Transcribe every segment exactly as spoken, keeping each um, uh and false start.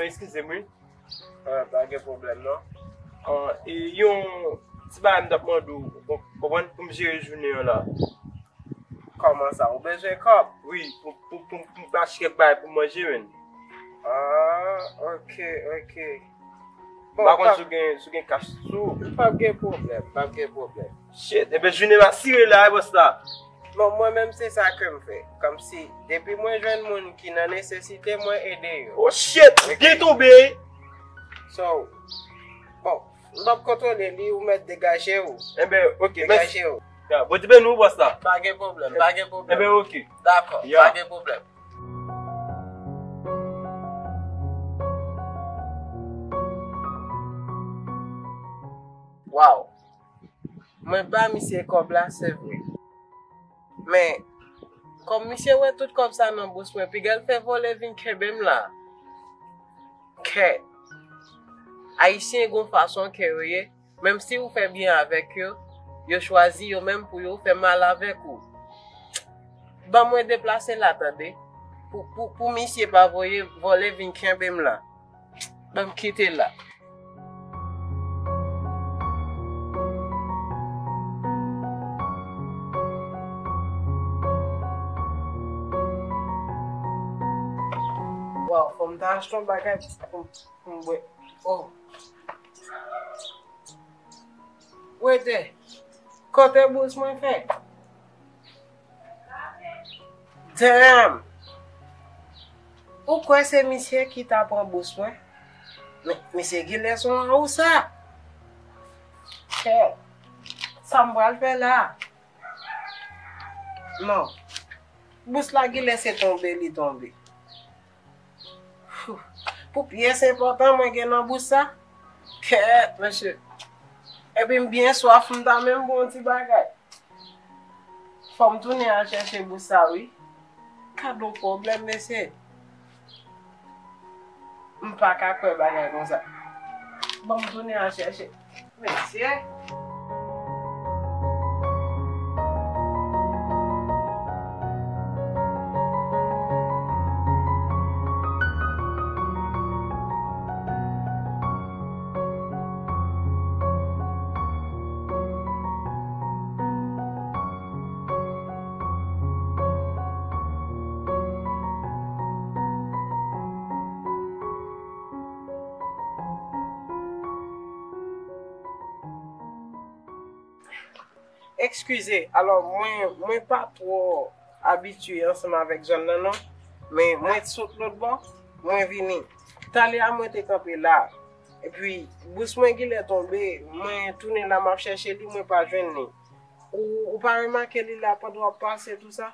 Eskize m, wi. Ah, pa gen pwoblèm, non. Ah, e yon ti bagay m t ap mande w, w konprann, pou m jere jounen an la. Kòman sa? Ou bezwen kòb? Wi, pou, pou, pou, pou m achte kèk bagay pou manje, menn. Ah, ok, ok. Bon, m pa konn pa si w gen, si w gen kach sou ou. Pa gen pwoblèm, pa gen pwoblèm. Shit, enben jounen m asire la, wi, bòs la. Bon, mwen menm se sa ke m fè. Kòmsi, depi mwen jwenn moun ki nan nesesite, mwen ede yo. Oh shit, ok. Byen tonbe. So, bon, m p ap kontwole li, ou mèt degaje w. Enben, ok, mèsi. Degaje w. Ya, Bondye beni w, bòs la. Pa gen pwoblèm, pa gen pwoblèm. Enben, ok. Dakò, ya, pa gen pwoblèm. Waw. Mwen ba misye kòb la, se vre. Men, kòm misye wè tout kòb sa nan bous mwen, piga l fè vòlè vin kenbe m la. Kèt. Ayisyen gon fason ke yo ye, menm si ou fè byen avèk yo, yo chwazi yo menm pou yo fè mal avèk ou. Ban mwen deplase la, tande. Pou, pou, pou misye pa voye vòlè vin kenbe m la. Ban m kite la. Waw, fò m ta achte yon bagay pou, pou m bwè. Oh. Wete, kote bous mwen fè? Damn! Ou kwè se misye ki ta pran bous mwen? Men, misye genlè se yon awousa. Kè, sa m pral fè la? Non. Bous la genlè se tonbe li tonbe. Pou pyès enpòtan mwen gen nan bous sa? Kèt, mesye. Epi m byen swaf, m ta menm pran yon ti bagay. Fò m tounen al chèche bous sa, wi. Gad on pwoblèm, mesye. M pa ka kwè bagay konsa. Ban m tounen al chèche. Mesye. Ekskize, alò, mwen, mwen pa twò abitye ansanm avèk zòn nan, non. Men mwen t sot lòt bò, mwen vini. Talè a mwen te kanpe la. Epi, bous mwen genlè tonbe, mwen tounen la, m ap chèche li, mwen pa jwenn li. Ou, ou pa remake li la pandan w ap pase tou sa?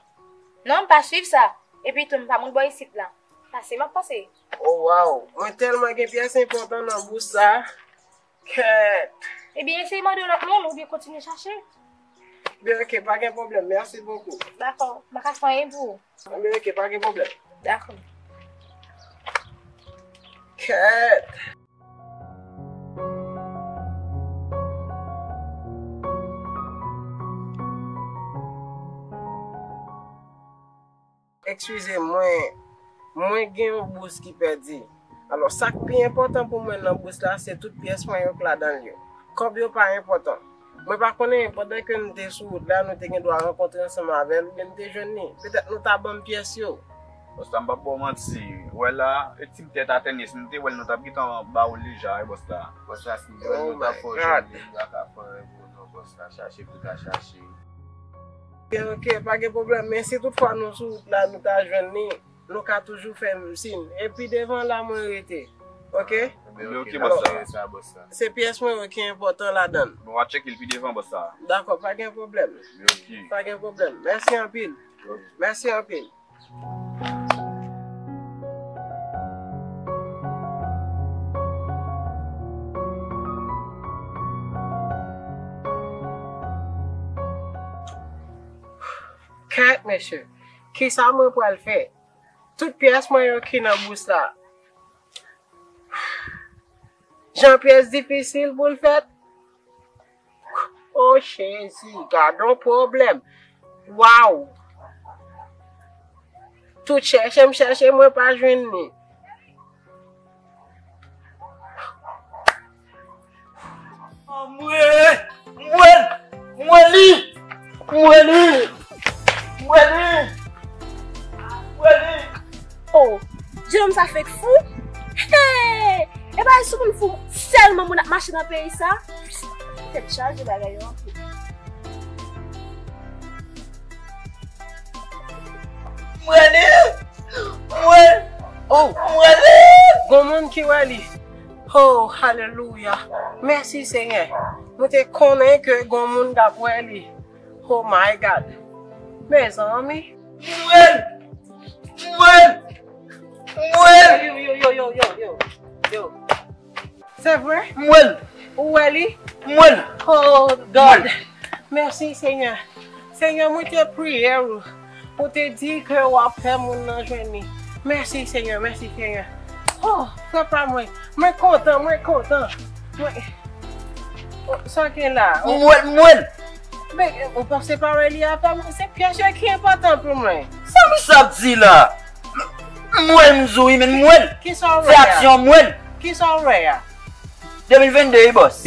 Non, m pa swiv sa. Epi tou, m pa moun bò isit la. Pase, m ap pase. Oh, waw. Mwen tèlman gen pyès enpòtan nan bous sa. Kèt. Ebyen, eseye mande yon lòt moun oubyen kontinye chache. Ebyen, ok, pa gen pwoblèm. Mèsi bokou. Dakò. M pa ka fè anyen pou ou. Ebyen, ok, pa gen pwoblèm. Dakò. Kèt. Ekskize mwen, mwen gen yon bous ki pèdi. Alò, sa k pi enpòtan pou mwen nan bous la, se tout pyès mwen yo k ladan l yo. Kòb yo pa enpòtan. Mwen pa konnen, pandan ke nou te sou wout la, nou te gen dwa rankontre ansanm avè l, oubyen nou te jwenn li. Petèt nou ta ban m pyès yo. Bòs la, m p ap ba w manti. Ou wè la, e ti tèt atè nèg, si nou te wè l, nou t ap gentan ba w li deja, wi, bòs la. Bòs la, si nou te wè l, nou t ap fè w jwenn li, nou pa ka fè anyen pou ou non, bòs la. Chache pou w ka chache. Ok, ok, pa gen pwoblèm. Men si toutfwa nou sou wout la, nou ta jwenn li, nou ka toujou fè m siy. E pi devan la, mwen rete. Ok? Ebyen, ok, bòs la. Alò, se pyès mwen yo ki enpòtan ladan l. Bon, w a tcheke l pi devan, bòs la. Dakò, pa gen pwoblèm. Ok. Pa gen pwoblèm. Mèsi anpil. Ok. Mèsi anpil. Kèt, mesye. Kisa mwen pral fè? Tout pyès mwen yo ki nan bous la. Jan pyès difisil pou l fèt. O Jezi, gad on pwoblèm. Waw. Tout chèche m chèche, mwen pa jwenn li. M wè li! M wè li! M wè li! Oh, jennonm sa fèk fou. Hey! E pa sou moun fou sèlman moun ap mache nan peyi sa. Tèt chaje bagay yo anpil. M wè li! M wè! Oh! M wè li! Gon moun ki wè li. Oh, alelouya. Mèsi, Senyè. Mwen te konnen ke gon moun k ap wè li. Oh my God. Mezanmi. M wè l! M wè l! M wè l! Yo, yo, yo, yo, yo, yo, yo. Se vre? M wè l! Ou wè li? M wè l! Oh, God. Mèsi, Senyè. Senyè, mwen te priye ou. Ou te di ke w ap fè moun nan jwenn li. Mèsi, Senyè, mèsi, Senyè. Oh, frè pa mwen. Mwen kontan, mwen kontan. Mwen, oh, sa gen la? M wè l, m wè l! Men, ou panse pawòl li a pa mwen? Se pyès yo ki enpòtan pou mwen. Sa m sa ap di la? M wè l, m di w wi, men m wè l. Ki sa w wè a? Se aksyon, m wè l. Ki sa w wè a? De mil venn de wi, bòs.